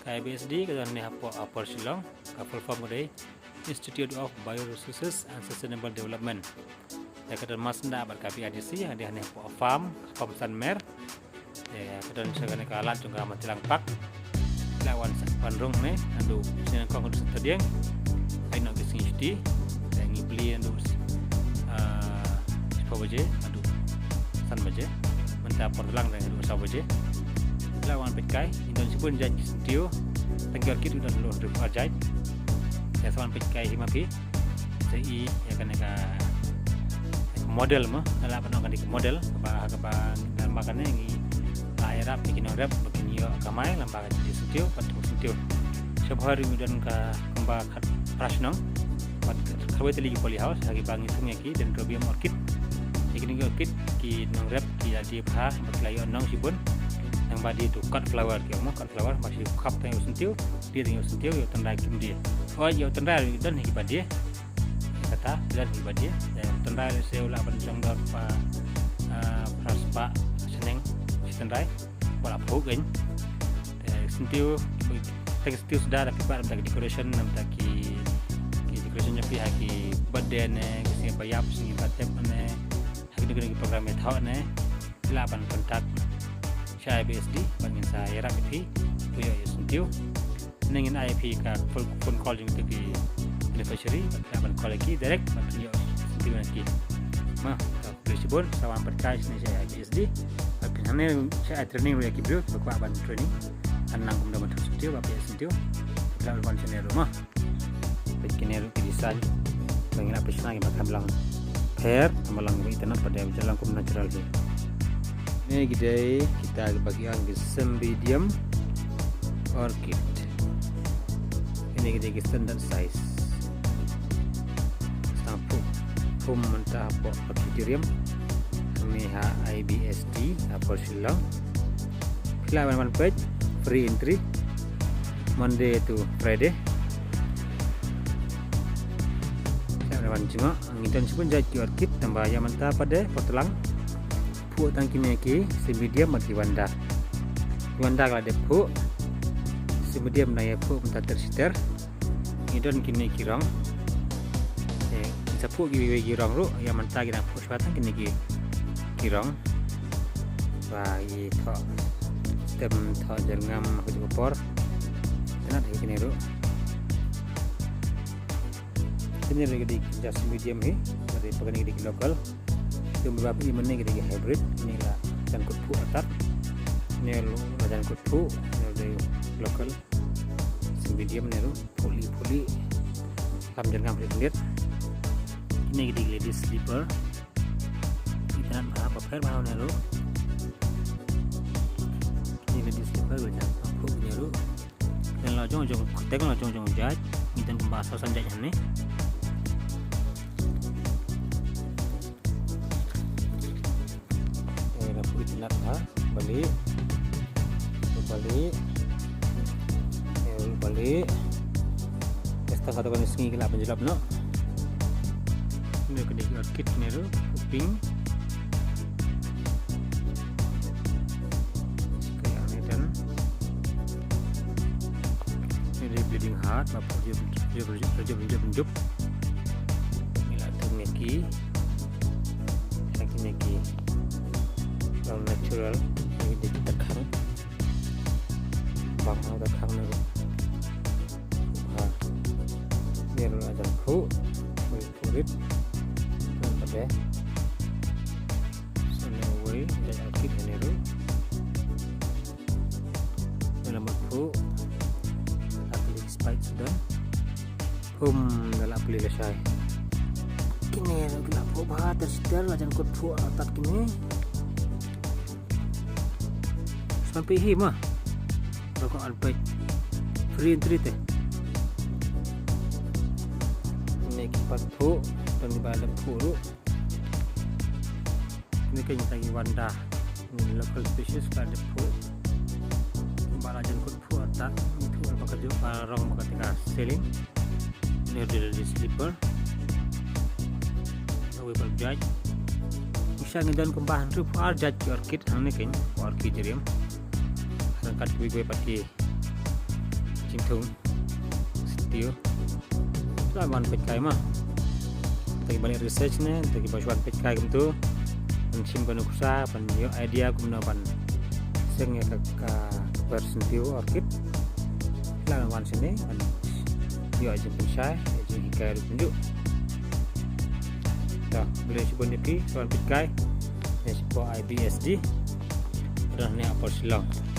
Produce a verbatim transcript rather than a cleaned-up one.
Ka I B S D ka don hangne hapoh Upper Shillong, ka full form ka dei Institute of Bioresources and Sustainable Development. Te ka don marsyndah bad ka B R D C, ka dei hangne hapoh farm, farm San Mer. Te ka don sha kane ka lad jong ka Matilang Park. Lah wan sa, wan rung ne, naduh sha nyngkong haduh sa tadiang. Ai noh ki sngi shuti. Te ngi plie naduh, ah, shiphew baje, naduh san baje. Mynta por tlang te haduh saw baje. Lah wan peit kai, ngi don shibun jait ki syntiew. Tang ki orchid ngi don hynriew phew ar jait. Te sa wan peit kai hi ma phi. Sa i ïa kane ka model mo, nga lah ban ong kane ka model, kaba, kaba, lyngba kane ngi la ïarap ïa ki nongrep ba kin ïoh kamai lyngba ka jingïasyntiw bad thung syntiew. Sha Bhoi ruh ngi don ka kumba khatphra shnong bad khatwei tylli ki polyhouse ha kiba ngi thung ïa ki dendrobium orchid. Ïa kine ki orchid ki nongrep ki la die bha bad ki la ïoh nong shibun. Nangba die tu cut flower ki ong mo, cut flower, ba shi khap tang ïoh syntiew, die tang ïoh syntiew, ïoh tynrai kim die. Hooid, ïoh tynrai ruh don hi kiba die. Kata, don hi ba die. Te tynrai lehse u lah ban jong dor pa, ah, phra spah shaneng shi tynrai. Ba la phuh kein. Te syntiew, te syntiew suda da phi kwah da ki decoration, namta ki, ki decoration jong phi ha ki birthday ne, ki sngi ba ïap, sngi ba tep ne, ha ki, ki program ïathoh ne. Phi lah ban contact sha I B S D bad ngin sa ïarap ïa phi, phi ïoh ïa syntiew. Ne ngin ai ïa phi ka phone, phone call jong ki beneficiary, bad phi lah ban call ïa ki direct bad phin ïoh syntiew na ki. Ma, ka khublei shibun, sa wan pyrkhat shane sha I B S D. Bad phin hangne sha ai training ruh ïa ki briew ba kwah ban training. Nang kumno ban thung syntiew, ba phi ïoh syntiew. Phi lah ban wan shane ruh ma. Peit kine ruh ki design. Ba ngi la peit shna kiba kham long pher, kham long ba itynnad, pat de ba long kum natural hi. Kine ki dei kita kiba ki ong ki Cymbidium orchid. Kine ki dei ki standard size. Sdang phuh, phuh mynta hapoh orchidarium. Hangne ha I B S D, Upper Shillong. Phi lah ban wan peit, free entry. Monday to Friday. Phi lah ban wan jngoh, ngi don shibun jait ki orchid, tangba ïa mynta pat de por tlang. Phuh tang kine ki Cymbidium bad ki Vanda. Ki Vanda ka la dep phuh. Cymbidium nang ïa phuh mynta ter shi ter. Ngi don kine ki rong. Te sa phuh kiwei kiwei ki rong ruh, ïa mynta ki dang phuh shwa tang kine ki, ki rong. Ba i thoh tem, thoh jyrngam ha ka juh ka por. Itynnad hi kine ruh. Kine ruh ki dei ki Cymbidium hi, ka dei, kine ki dei ki local. Te ba phi i mynne ki dei ki hybrid, kine la jan kut phuh artat. Kine ruh la jan kut phuh, kine ruh dei local. Cymbidium ne ruh, phuh lieh, phuh lieh. Lam jyrngam lieh lieh. Kine ki dei ki ladies slipper. Itynnad bha, ba pher bha ne ruh. Kine ladies slipper, ba jan phuh ne ruh. Te la jong jong, te la jong jong jait, ngi don kumba saw san jait hangne. Te la phuh itynnad ha, ba lieh. Ba lieh. Te ba lieh. Te sa kata kane sngi ki lah ban jlop noh. Kine ki dei ki orchid kine ruh, pink. Kane dei bleeding heart, ba phuh jop, jop, jop. Ngi la thung ïa ki. Ïa kine ki. Long natural, ngi dei ki tyrkhang. Bang hang tyrkhang ne ruh. Ha. Ngi ruh la jan phuh. Phuh rit. Phuh rit. Sa ne wei, da ïa kit ne ruh. Ïa la mut phuh. Ap ïa ki spike suda. Pum, da la plie lashai. Kine ruh ki la phuh bha ter shi ter, la jan kut phuh artat kine. Sampai hi ma. Ba ko an peit. Free entry te. Kine ki pat phuh, don kiba la phuh ruh. Kine ki ngi tang i Vanda. Ni local species ka dep phuh. Ba la jan kut phuh artat. Ni phuh ba ka juh, ba rong ba ka teka ceiling. Ni dei ladies slipper. Kawei pat jait. Ngi sha ngi don kumba hynriew phew ar jait ki orchid hangne keiñ, orchidarium. Ryngkat kiwei kiwei pat ki. Thung. Studio. Lah ban peit kai ma. Te ban research ne, te ban shuwa peit kai kumtu. Ban shim ban nuksa, ban ïoh idea kumno ban seng ïa ka, ka, ka person view orchid. Lah ban sini, ban ïoh jingpynshai, jinghikai ruh kumjuh. Te, khublei shibun ïa phi, shuwa peit kai. Ïa shapoh I B S D. Dah ne apel Shillong.